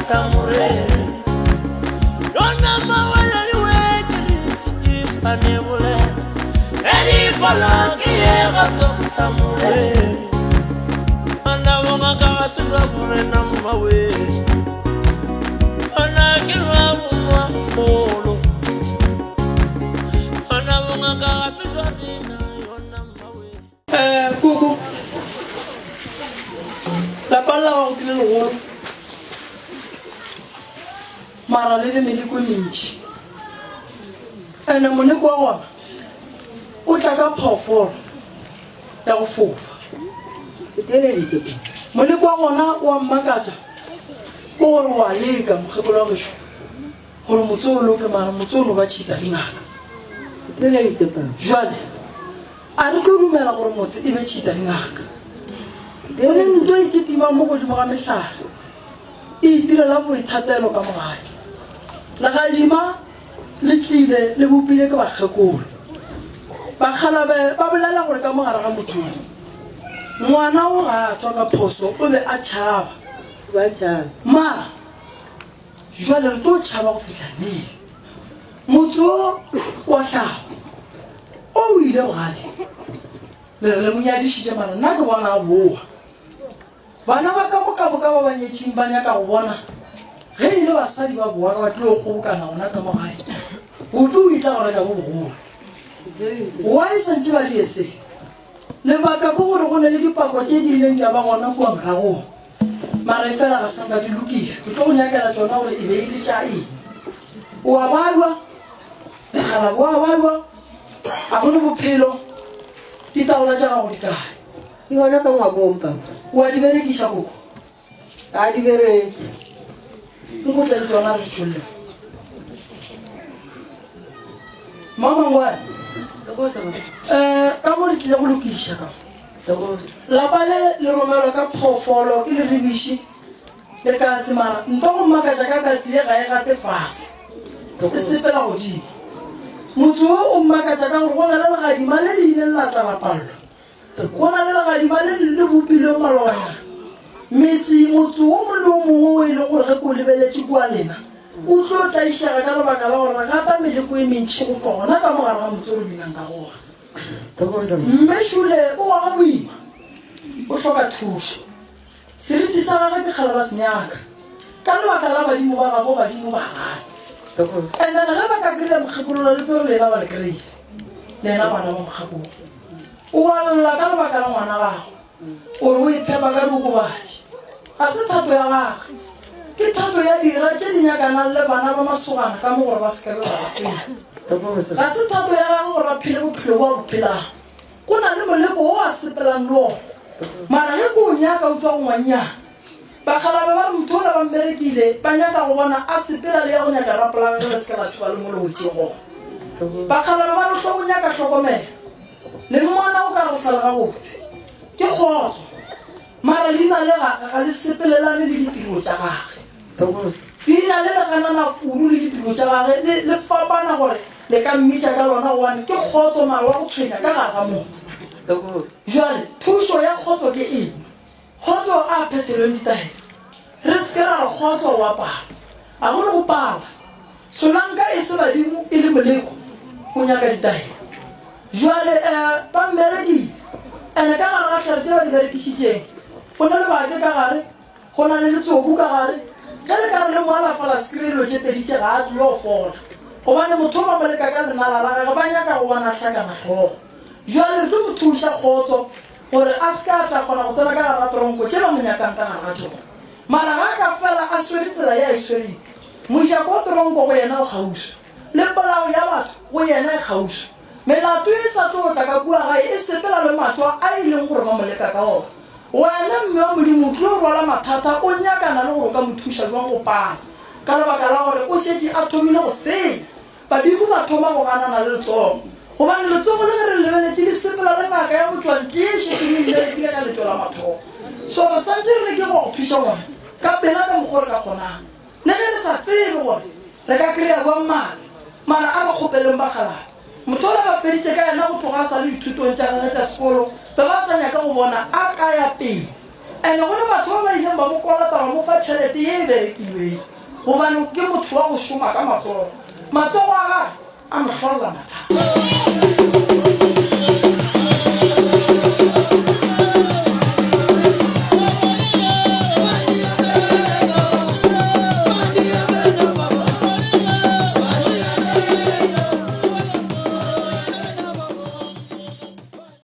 Doctor Moremi. Yona mawele liwe ke re tsitsipane bolela. Edifala ke ye ga Doctor Moremi. Ana bongaka ga se jwa borena mmawe. Ana ke jwa bomagolo. Ana bongaka ga se jwa rena yona mmawe. Eh, koko lapa la gago ke le legolo mara le le meleko e mentši ene moleko wa gona o tla ka phoofolo ya go fofa moleko wa gona wa mmakatša ke gore wa leka mokgekolo wa gešo gore motse o loke mara motse o no ba tšhita dingaka jale A re tlo dumela gore motse e be tšhita dingaka? Go ne nto e kitimang mo godimo ga mehlare, e itirelang boithatelo ka mo gae. Legadima le tlile le bopile ke bakgekolo. Bakgalabe ba bolela gore ka mo gare ga motse wo, ngwana o ga a tšwa ka phoso o be a tšhaba. Mara jwale re tlo tšhaba go fihla neng? Motse wo wa hlago o o ile bogadi le re le mo nyadišitše mara nna ke bona a boa. Bana ba ka mo ka moka ba ba nyetšeng ba nyaka go bona ge e le basadi ba boa ka ba tlilo kgobokana gona ka mo gae. Bopi o itla go reka bo bogolo. Why santše ba rie se? Lebaka ke gore go ne le dipako tše di ileng tša ba gona kua moragong. Mara efela ga sa nka di lokišwa. Ke tlo go nyakela tšona gore e be e le tša eng. O a balwa, mokgalabo o a balwa, a go ne bophelo, ditaola tša gago di kae? Di gona ka ngwakong, papa. O a di berekiša, koko? Ga di bereke. Nkotle le tšona re di tšholle. Mamangwane, um ka mo re tlile go lokiša ka mo. Lapa le le romelwa ka phoofolo ke leribiši le katse mara nto go mmakatša ka katse ye ga e gate fase e sepela godimo. Motse wo o mmakatša ka gore go na le legadima le le ileng la tla la pallwa. Go na le legadima le le bopilweng malobanyana. Metse, motse wo mongwe le wo mongwe wo e leng gore ge ke o lebeletše kua lena o tlo tlaišega ka lebaka la gore re gata meleko e mentši go tšwa gona ka mo gare ga motse o re binang ka go ona. Mme Šule o goga boima, o hloka thušo. Seriti sa gagwe ke kgale ba se nyaka ka lebaka la badimo ba gabo, badimo ba gane. And then ge ba ka kry-a mokgekolola le tsore lena ba le kry-ile, le ena bana ba mokgekolo. O a lla ka lebaka la ngwana gago. O re o iphepa ka diokobatši. Ga se thato ya gagwe. Ke thato ya dira tše di nyakanang le bana ba masogana ka mo gore ba se ka be ba ba senya. Ga se thato ya gagwe gore a phele bophelo bo a bo phelago. Go na le moleko wo a sepelang le ona. Mara ge ke o nyaka o tšwa go ngwannyana. Bakgalabe ba re motho ola ba mmerekile ba nyaka go bona a sepela le ya go nyaka rapolage ge le se ka la tseba le mo le wetšeng gona. Bakgalabe ba re o tlo go nyaka tlhokomelo. Le mmona o ka re o sa le gabotse. Ke kgotso. Mara leina le ga ga le sepelelane le ditiro tša gage. Leina le le ganana kudu le ditiro tša gage, le, le fapana gore le ka mmitša ka lona gobane ke kgotso mara wa go tshwenya ka gare ga motse. Jwale thušo ya kgotso ke eng? Kgotso a phethelweng ditaelo. Re se ke ra re kgotso o a pala. A go le go pala. Solanka e se badimo e le moleko, o nyaka ditaelo. Jwale eh, ba mmerekile. Ene ka gare ga hlare tše ba di berekišitšeng, go na le bake ka gare, go na le letsoku ka gare. Ge le ka re le mo alafa la se kry-e dilo tše pedi tše, ga a tlile go fola. Gobane motho o ba mo leka ka lenala la gage, ba nyaka go bona a hlakana hlogo. Jwale re tlo mo thuša kgotso gore a se ka a tla kgona go tsena ka gare ga toronko tše ba mo nyakang ka gare ga tšona. Mara ga a ka fela a swere tsela ye a e swereng, mojako wa toronko go yena o kgauswi, le polao ya batho go yena e kgauswi. Melato e sa tlo tla ka kua gae e sepela le matšwa a e leng gore ba mo leka ka ona. Wena mme wa Modimo o tlo rwala mathata o nyakana le gore o ka mo thuša bjang go pala ka lebaka la gore o šetše a thomile go senya. Badimo ba thoma go ganana le letsogo, gobane letsogo le ge re le lebeletše le sepela le ngaka ya botšwantle ye e šetšeng e mmerekile ka letšo la mathomo. So re santše re leke go go thuša ngwana ka pela ka mokgo re ka kgonang, le ge re sa tsebe gore re ka kry-a bjang maatla. Mara a re kgopeleng bakgalabje. Motho ola ba feditše ka yena go tloga a sa le dithutong tša gagwe tša sekolo, be ba sa nyaka go bona a ka ya pele. And go le batho ba ba ileng ba mo kolota ba mo fa tšhelete ye e berekilweng gobane ke motho wa go šoma ka matsogo. Matsogo a gage a mo hlolela mathata.